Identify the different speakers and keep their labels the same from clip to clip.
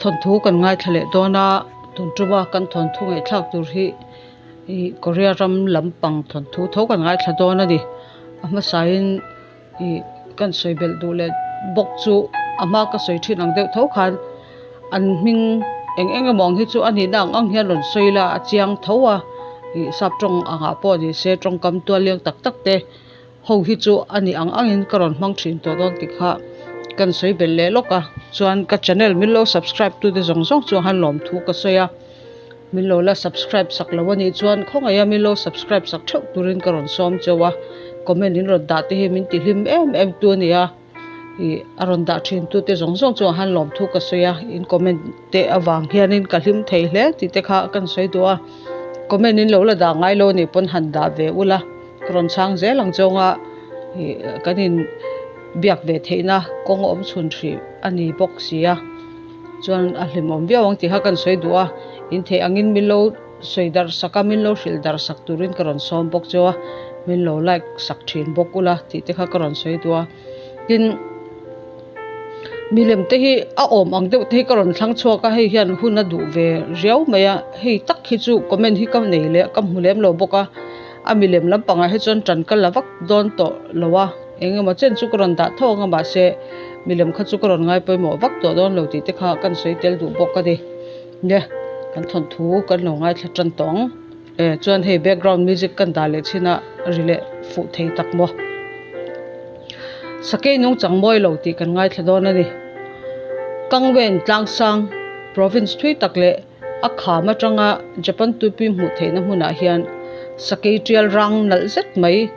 Speaker 1: Thawnthu kan ngaithla leh dawn a, tun tuma kan thawnthu ngaihthlak tur hi ih Korea ram lampang thawnthu tho kan ngaithla dawn a ni. A hmasain ih kan sawi belh duh leh bawk chu a hma ka sawi thin ang deuh tho khan an hming eng eng emaw ang hi chu a nihna ang ang hian rawn sawi ila a chiang tho a, ih sap tawng angah pawh ni se tawngkam tual leng tak tak te. Ho hi chu a nih ang angin ka rawn hmang thin tawh dawn tih kha kan sawi belh leh lawk a, chuan ka channel min lo subscribe tute zawng zawng chu han lawm thu ka sawi a, min lo la subscribe sak lo a nih chuan khawngaih a min lo subscribe sak theuh turin ka rawn sawm cheu a, comment in rawn dah te hi min ti hlim em em tu a ni a, ih a rawn dah thin tute zawng zawng chu han lawm thu ka sawi a, in comment te avang hianin ka hlim thei hle tih te kha kan sawi duh a, comment in lo la dah ngai lo a nih pawn han dah ve ula. Ka rawn chhang zel ang chawnga ih kan in biak ve theihna kawng awm chhun hrih a ni bawk si a, chuan a hlimawm viau ang tih kha kan sawi duh a, in theih angin min lo sawi darh sak a, min lo hrilh darh sak turin ka rawn sawm bawk cheu a, min lo like sak thin bawk ula tih te kha ka rawn sawi duh a, tin milem te hi a awm ang deuh te hi ka rawn thlang chhuak a, hei hian hun a duh ve riau mai a, hei tak hi chu comment hi ka nei leh ka hmu lem lo bawk a. A milem lampangah hi chuan tan ka la vak dawn tawh lo a, eng emaw chen chu ka rawn dah tho ang a mahse milem kha chu ka rawn ngai pawimawh vak tawh dawn lo tih te kha kan sawi tel duh bawk a ni. Nia, kan thawnthu kan lo ngaithla tan tawh ang. E, chuan hei background music kan dah leh chin a ri leh fuh thei tak maw. Sakei nungchang mawi lo tih kan ngaithla dawn a ni. Kangwen Tlangsang province thui tak leh A kham atanga Japan tuipui hmuh theihna hmunah hian sakei tial rang nalh zet mai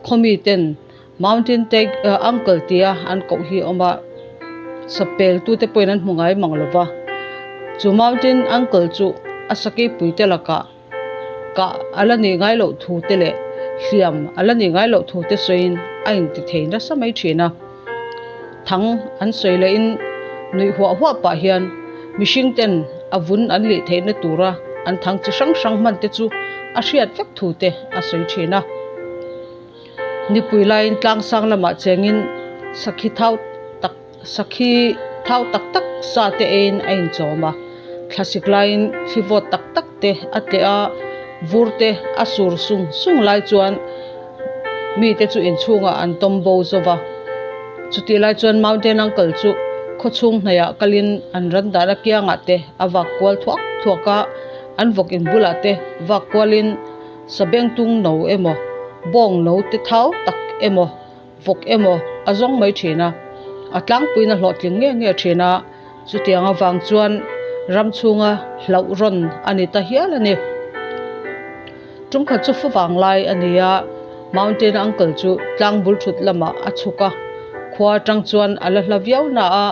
Speaker 1: khawmi ten Mountain Tag Uncle tia an koh hi a awm a, sapel tute pawhin an hmu ngai mang lo va. Chu Mountain Uncle chu a sakei puite lakah kah a la nih ngai loh thu te leh hliam a la nih ngai loh thu te sawiin a inti thei nasa mai thin a. Thang an sawi lehin nuih huah huah pah hian mihring ten a vun an lih theihna tura an thang chi hrang hrang hman te chu a hriat vek thu te a sawi thin a. Nipui laiin tlangsang lamah chengin sakhi thau tak sakhi thau tak tak sa te eiin a inchawm a, thlasik laiin thli vawt tak tak te a tleh a, vur te a sur sung sung lai chuan mite chu inchhungah an tawm bo zo va. Chutih lai chuan Mountain Uncle chu khawchhung hnaihah kalin an ran dahna kiangah te a vak kual thuak thuak a, an vawk in bulah te vak kualin sabengtung no emaw, bawng no te thau tak emaw, vawk emaw a zawng mai thin a, a tlangpuiin a hlawhtling nge nge thin a, chutiang avang chuan ram chhunga hlauh rawn a ni ta hial a ni. Tumkhat chu favang lai a ni a, Mountain Uncle chu tlang bul thut lamah a chhuk a, khua atang chuan a la hla viau na a,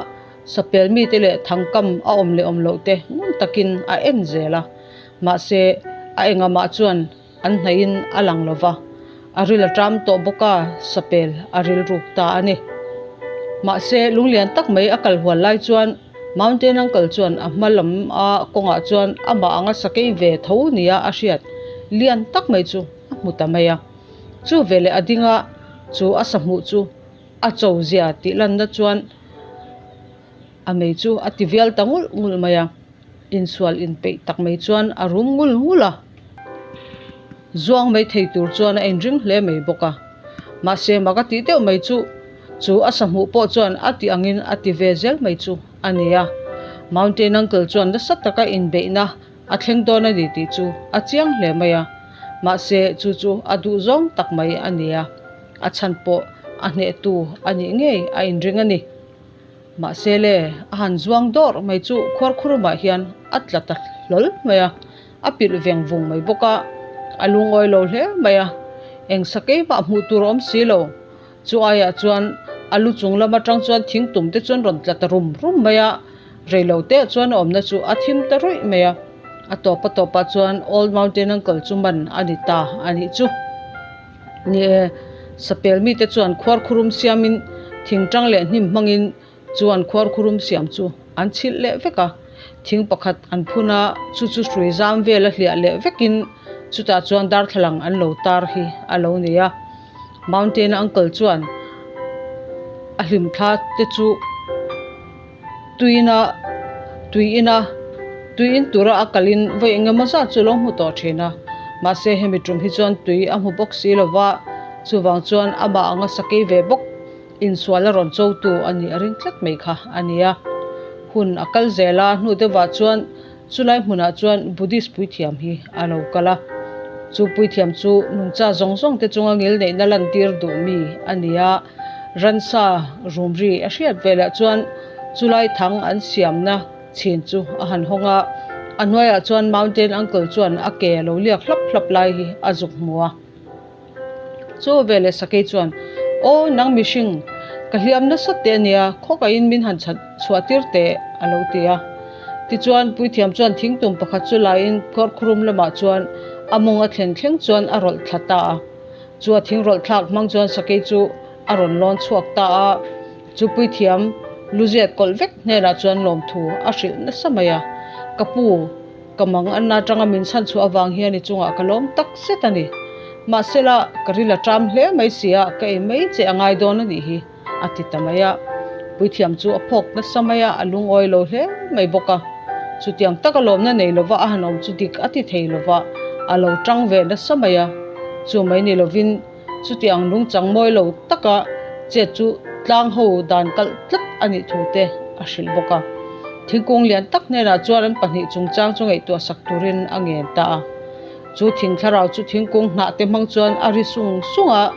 Speaker 1: sapel mite leh thangkam a awm leh awm loh te ngun takin a en zel a, mahse a engamah chuan An hnaihin a lang lo va, a ril a ṭam tawh bawk a, sapel a rilruk ta a ni. Mahse, lunglian tak mai a kal hual lai chuan Mountain Uncle chuan a hma lam a kawngah chuan amah anga sakei ve tho nia a hriat lian tak mai chu a hmu ta mai a. Chu veleh a ding a, chu a sahmuh chu a cho zia tih lanna chuan a mei chu a ti vial ta ngulh ngulh mai a. Insual inpeih tak mai chuan a rum ngul ngul a, zuang mai thei tur chuan a inring hle mai bawk a. Mahse mak a tih deuh mai chu, chu a sahmuh pawh chuan a tih angin a ti ve zel mai chu a ni a. Mountain Uncle chuan nasa taka inbeihna a thleng dawn a ni tih chu a chiang hle mai a, mahse chu chu a duh zawng tak mai a ni a, a chhan pawh a hnehtu a nih ngei a inring a ni. Mahse le, a han zuang dawrh mai chu khuarkhurumah hian a tla ta hlawl mai a, a pilh veng vung mai bawk a, a lungawi lo hle mai a, eng sakei mah hmuh tur a awm si lo. Chu aiah chuan a lu chung lam atang chuan thing tum te chuan rawn tla ta rum rum mai a, reilo te chuan a awmna chu a thim ta ruih mai a, a tawp a tawpah chuan Old Mountain Uncle chu man a ni ta a nih chu. Ni e, sapel mite chuan khuarkhurum siamin thingtang leh hnim hmangin chuan khuarkhurum siam chu an chhilh leh vek a. Thing pakhat an phun a, chu chu hrui zam vel a hliah leh vekin chutah chuan darthlalang an lo tar hi a lo ni a. Mountain Uncle chuan a hlimthla te chu tuina. Tui ina tui in tura a kalin vawi engemaw zat chu a lo hmu tawh thin a, mahse hemi tum hi chuan tui a hmu bawk si lo va, chuvang chuan amah anga sakei ve bawk insual a rawn cho tu a nih a ring tlat mai kha a ni a. Hun a kal zel a, hnu deuhah chuan chulai hmunah chuan Buddhist puithiam hi a lo kal a, chu puithiam chu nungcha zawng zawng te chunga ngilneihna lantir duh mi a ni a, ransa rum ri a hriat velah chuan chulai thang an siamna chhin chu a han hawng a, a hnuaiah chuan Mountain Uncle chuan a ke a lo liak hlap hlap lai hi a zuk hmu a. Chu veleh Sakei chuan, Aw, nang mihring, ka hliam nasa teh a nia, khawkaihin min han chhat chhuah tir teh, a lo ti a. Tichuan, Puithiam chuan thingtum pakhat chu laiin kawrkhurum lamah chuan a mawng a thlen thleng chuan a rawlh thla ta a. Chu a thing rawlh thlak hmang chuan Sakei chu a rawn lawn chhuak ta a. Chu Puithiam luziat kawlh vek hnenah chuan lawmthu a hrilh nasa mai a, Ka pu, Ka mang anna atanga min chhan chhuah avang hian i chungah ka lawm tak zet a ni. Mahsela, ka ril a ṭam hle mai si a, ka ei mai che a ngai dawn a nih hi, a ti ta mai a. Puithiam chu a phawk nasa mai a, a lungawi lo hle mai bawk a. Chutiang taka lawmna nei lova a han awm chu dik a ti thei lova, a lo ṭang ve nasa mai a. Chu mai ni lovin chutiang lungchang mawi lo taka chet chu tlang ho dan kalh tlat a nih thu te a hrilh bawk a. Thingkung lian tak hnenah chuan an pahnih chungchang chu ngaihtuah sak turin a ngen ta a. Chu thing thlarau chu thingkung hnah te hmang chuan a ri sung sung a,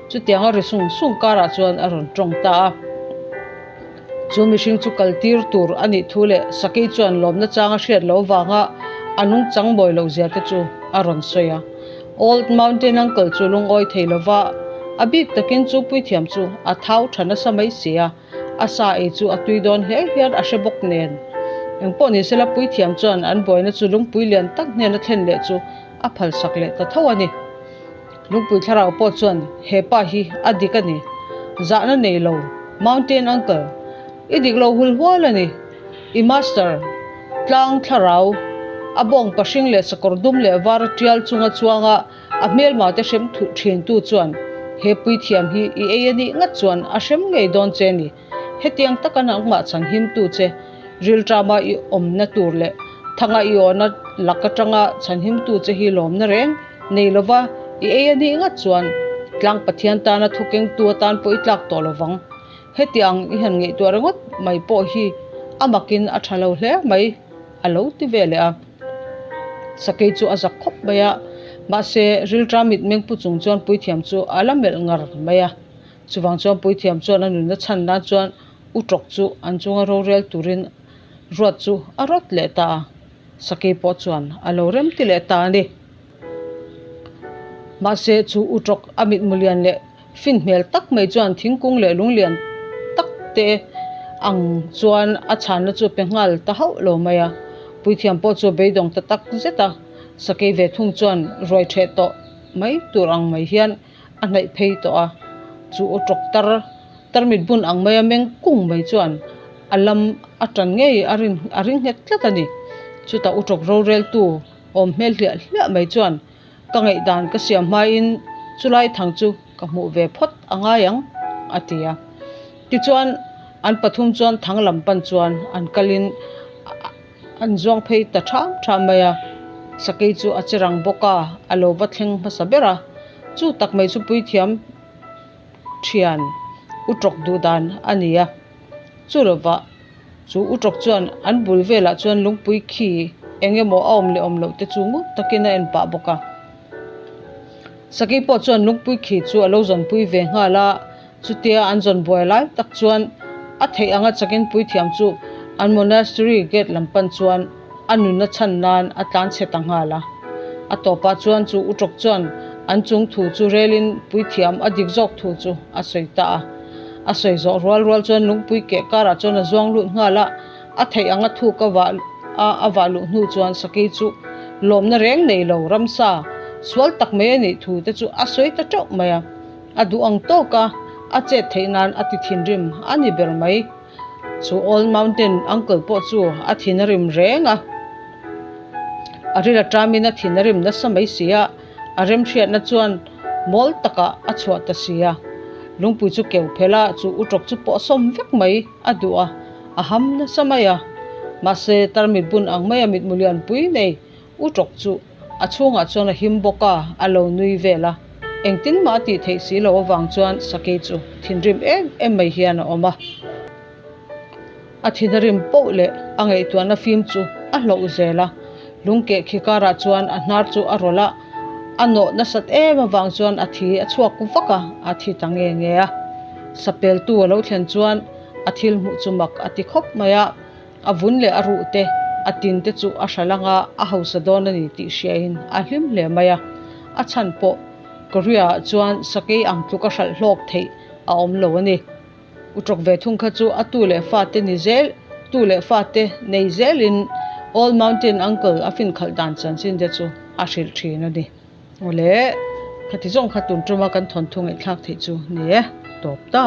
Speaker 1: chutiang a ri sung sung karah chuan a rawn tawng ta a. Chu mihring chu kal tir tur a nih thu leh Sakei chuan lawmna chang a hriat loh avanga a nungchang mawi loh zia te chu a rawn sawi a. Old Mountain Uncle chu lungawi thei lova, a bik takin chu puithiam chu a thau tha nasa mai si a, a sa ei chu a tui dawn hle hian a hre bawk nen. Engpawh ni sela puithiam chuan an buaina chu lungpui lian tak hnena thlen leh chu a phalsak leh ta tho a ni. Lungpui thlarau pawh chuan he pa hi a dik a ni. Zahna nei lo, Mountain Uncle, i dik lo hul hual a ni. I master, tlang thlarau, a bawng pahring leh sakawr dum leh var tial chunga chuanga a hmelma te hrem thuh thin tu chuan he puithiam hi i ei a nih ngat chuan a hrem ngei dawn che a ni. Hetiang taka nangmah chhan himtu che rilṭama i awmna tur leh thanga i awhna lak aṭanga chhan himtu che hi lawmna reng nei lova i ei a nih ngat chuan tlang Pathian tana thukengtu atan pawh i tlak tawh lovang. Hetiang i han ngaihtuah ringawt mai pawh hi a makin a ṭha lo hle mai a lo ti ve leh a. Sakei chu a zak khawp mai a, mahse rilṭam mitmeng pu chung chuan puithiam chu a la melh ngar mai a. Chuvang chuan puithiam chuan a nunna chhan nan chuan u tawk chu an chunga rorel turin ruat chu a rawt leh ta a, Sakei pawh chuan a lo rem ti leh ta a ni. Mahse chu u tawk a mitmu lian leh fin hmel tak mai chuan thingkung leh lung lian tak te ang chuan a chhanna chu pe nghal ta hauh lo mai a, puithiam pawh chu beidawng ta tak zet a, Sakei ve thung chuan ruai theh tawh mai tur ang mai hian a hnaih phei tawh a, chu aw tawk tar tarmit bun ang maia meng kung mai chuan a lam a tan ngei a rin a ring nghet tlat a ni. Chutah u tawk roreltu awm hmel hliah hliah mai chuan ka ngaihdan ka siam hmain chulai thang chu ka hmuh ve phawt a ngai ang a ti a. Tichuan an pathum chuan thang lam pan chuan an kalin An zuang phei ta ṭham ṭham mai a, Sakei chu a che rang bawk a, a lo va thleng hmasa ber a. Chu tak mai chu puithiam ṭhian u tawk duh dan a ni a. Chu lovah chu u tawk chuan an bul velah chuan lungpui khi eng emaw a awm leh awm loh te chu ngut takin a en pah bawk a. Sakei pawh chuan lungpui khi chu a lo zawnpui ve nghal a. Chutia an zawn buai lai tak chuan a theih anga chakin puithiam chu an monastery gate lam pan chuan a nunna chhan nan a tlan chhe ta nghal a. A tawpah chuan chu utawk chuan an chung thu chu relin puithiam a dik zawk thu chu a sawi ta a. A sawi zawh rual rual chuan lungpui keh karah chuan a zuang lut nghal a, a theih anga thuk a vah a a vah luh hnu chuan sakei chu lawmna reng nei lo ramsa sual tak mai a nih thu te chu a sawi ta teuh mai a. A duh ang tawk a, a chet theih nan a ti thinrim a ni ber mai. Chu Old Mountain Uncle pawh chu a thin a rim reng a. A ril a tamin a thin a rim nasa mai si a, a remhriatna chuan mawl takah a chhuah ta si a. Lungpui chu keu phel a, chu utawk chu pawh sawm vek mai a duh a, a ham nasa mai a. Mahse, tarmit bun ang maia mitmu lianpui nei u tawk chu a chhungah chuan a him bawk a, a lo nui vel a. Engtin mah a tih theih si loh avang chuan sakei chu thinrim em em mai hian a awm a. A thin a rim poh leh a ngaihtuahna fim chu a hloh zel a. Lungkeh khi karah chuan a hnar chu a rawlh a, a nawh nasat em avang chuan a thi a chhuak vak a, a thi ta nge nge a. Sapeltu a lo thlen chuan a thil hmuh chu mak a ti khawp mai a, a vun leh a ruh te, a tin te chu a hral anga a hausa dawn a ni tih hriain a hlim hle mai a. A chhan pawh Korea ah chuan sakei ang tluk a hralh hlawk theih a awm lo a ni. Utrawk ve thung kha chu a tu leh fate ni zel, tu leh fate nei zelin Old Mountain Uncle a finkhalh dan chanchin te chu a hrilh thin a ni. Awle, khati zawng kha tun tuma kan thawnthu ngaihthlak theih chu ni e, tawp ta.